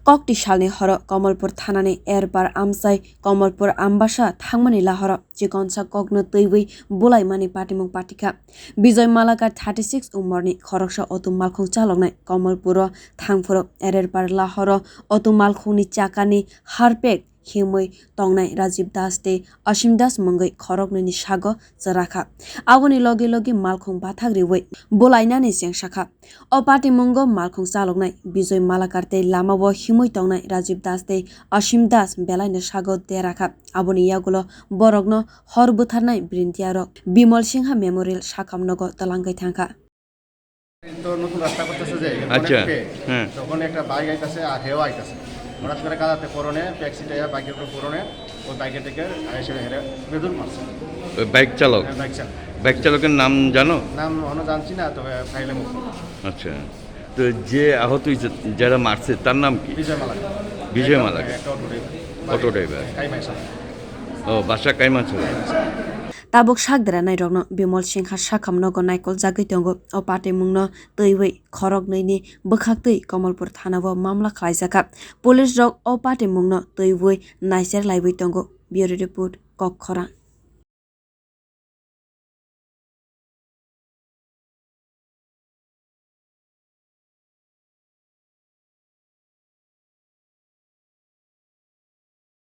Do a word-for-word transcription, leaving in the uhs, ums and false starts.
Kokti salni horo Kamalpur thanani Erbar amchai Kamalpur Ambasa thangmani lahoro chikonsa kokno twiwi bulaimani patimung patikha. Bijoy Malakar thirty six umorni khoroksa auto malkhung chaloknai Kamalpuro thangphuru Erbar lahoro auto malkhungni chakani harpek himwi tongnai Rajiv Das tei Asim Das mungwi khoroknwini sago chwrakha. Aboni logi logi malkhung bathak riwi bulainani chengsakha. O patimungo malkhung chaloknai Bijoy Malakar tei lamao himwi tongnai Rajiv Das tei Asim Das belaino sago derakha. Aboni yagulo borokno hor butharnai brintiarok Bimol Singha Memorial sakhamnogo twlangwi thangkha. তো নতুন রাস্তা করতেছে যে এখানে আচ্ছা, অনেক পে। হ্যাঁ। তখন একটা বাইক আইতাছে আর হেও আইতাছে। হঠাৎ করে কাদাতে পড়নে, ট্যাক্সিটা বাইকের উপরে পড়নে, ওই বাইকের থেকে এসে হেরে বেদুন মারছে। ওই বাইক চালক? হ্যাঁ, বাইক চালক। বাইক চালকের নাম জানো? নাম এখনো জানছি না, তবে ফাইলে মুখ। আচ্ছা, তো যে আহত হয়েছে, যারা মারছে, তার নাম কি? বিজয় মালাকার। বিজয় একটা, মালাকার। একটা অটো ড্রাইভার। Auto driver. কাইমাই সাহেব। ও, বাসা কাইমাছড়া। Tabuk sak deranairokno Bimol Singha sakhamnogo naikoljagwi tongo. O patimungno twiwi khoroknwini bwkhaktwi Kamalpur thanao mamla khlaijakha. Police rok o patimungno twiwi naicher laiwi tongo. Bureau Report, Kokkhorang.